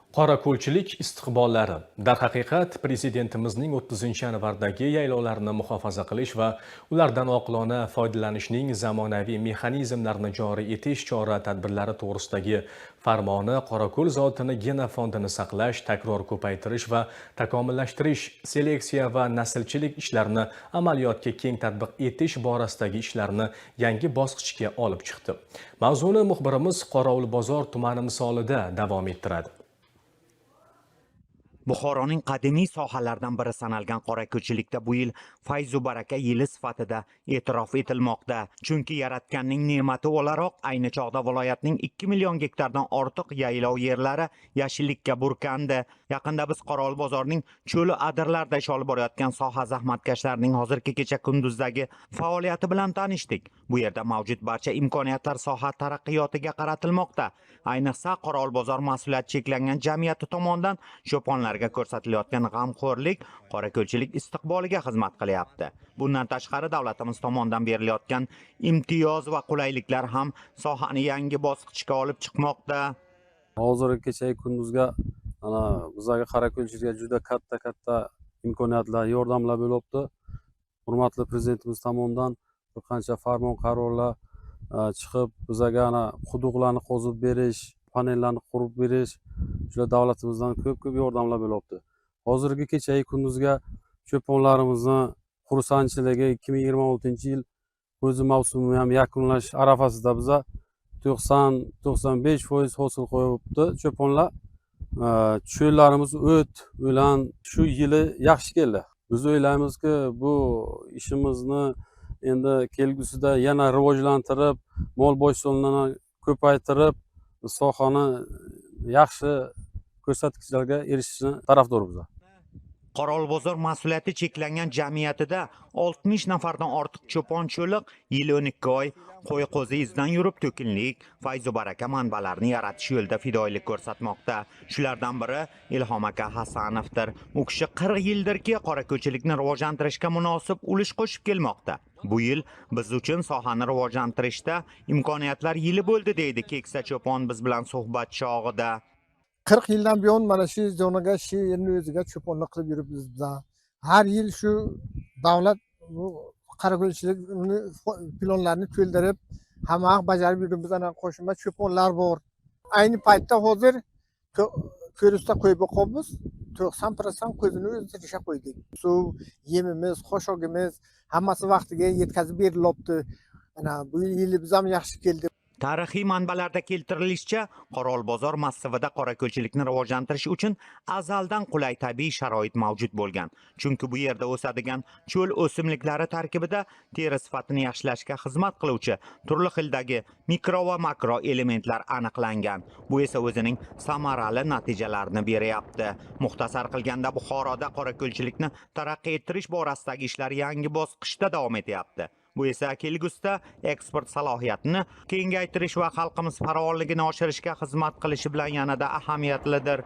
Qorako'lchilik istiqbollari. Darhaqiqat, Prezidentimizning 30-yanvardagi yaylovlarni muhofaza qilish va ulardan oqilona foydalanishning zamonaviy mexanizmlarini joriy etish chora-tadbirlari to'g'risidagi farmoni qorako'l zotini genofondini saqlash, takror ko'paytirish va takomillashtirish, seleksiya va naslchilik ishlarini amaliyotga keng tatbiq etish borasidagi ishlarni yangi bosqichga olib chiqdi. Mavzuni muxbirimiz Qorovulbozor tumani misolida davom ettiradi. Buxoroning qadimiy sohalaridan biri sanalgan qorako'lchilikda bu yil fayzu baraka yili sifatida e'tirof etilmoqda. Chunki yaratganning ne'mati o'laroq ayni chog'da viloyatning 2 million gektardan ortiq yaylov yerlari yashillikka burkandi. Yaqinda biz Qorovulbozorning cho'li adirlarda ish olib borayotgan soha zahmatkashlarining hozirgi kecha kunduzdagi faoliyati bilan tanishdik. Bu yerda mavjud barcha imkoniyatlar soha taraqqiyotiga qaratilmoqda. Ayniqsa Qorovulbozor mas'uliyati cheklangan jamiyati tomonidan cho'ponlarga ko'rsatilayotgan g'amxo'rlik qorako'lchilik istiqboliga xizmat qilyapti. Bundan tashqari davlatimiz tomonidan berilayotgan imtiyoz va qulayliklar ham sohani yangi bosqichga olib chiqmoqda. Hozirgi kecha kunduzga mana bizlarga qorako'lchilikka juda katta imkoniyatlar, yordamlar bo'lyapti. Hurmatli prezidentimiz tomonidan bir qancha farmon, qarorlar chiqib, bizlarga ana quduqlarni qozib berish, panellarni qurib berish, shular davlatimizdan ko'p yordamlar bo'lyapti. Hozirgi kecha kunduzga cho'ponlarimizni xursandchiligi, 2026-yil qo'zi mavsumini ham yakunlash arafasida biza 90-95% hosil qo'yibdi cho'ponlar. Cho'llarimiz o't o'lan shu yili yaxshi keldi. Biz o'ylaymizki, bu ishimizni endi kelgusida yana rivojlantirib, mol bosh sonini ko'paytirib, sohani yaxshi ko'rsatkichlarga erishishini tarafdormiz. Qorovulbozor mas'uliyati cheklangan jamiyatida 60 nafardan ortiq cho'pon cho'liq yil 12 oy qo'y qo'zi izidan yurib, to'kinlik, fayzu baraka manbalarini yaratish yo'lida fidoyilik ko'rsatmoqda. Shulardan biri Ilhom aka Hasanovdir. U kishi 40 yildirki qorako'lchilikni rivojlantirishga munosib ulush qo'shib kelmoqda. Bu yil biz uchun sohani rivojlantirishda imkoniyatlar yili bo'ldi, deydi keksa cho'pon biz bilan suhbat chog'ida. 40 yildan buyon mana shu zonaga, shu yerni o'ziga cho'ponlik qilib yuribmiz biz. Har yil shu davlat bu qorako'lchilik planlarini to'ldirib, hamma bajarib yuribmiz. Ana qo'shma cho'ponlar bor. Ayni paytda hozir ko'rusda qo'yib boqyapmiz. 90% qo'zini o'zini qo'ydik. Suv, yemimiz, xoshogimiz hammasi vaqtiga yetkazib berilyapti. Ana bu yili biz ham yaxshi keldi. Tarixiy manbalarda keltirilishicha, Qorovulbozor massivida qorako'lchilikni rivojlantirish uchun azaldan qulay tabiiy sharoit mavjud bo'lgan. Chunki bu yerda o'sadigan cho'l o'simliklari tarkibida teri sifatini yaxshilashga xizmat qiluvchi turli xildagi mikro va makro elementlar aniqlangan. Bu esa o'zining samarali natijalarini beryapti. Muxtasar qilganda, Buxoroda qorako'lchilikni taraqqiy ettirish borasidagi ishlar yangi bosqichda davom etyapti. Bu esa kelgusida eksport salohiyatini kengaytirish va xalqimiz farovonligini oshirishga xizmat qilishi bilan yanada ahamiyatlidir.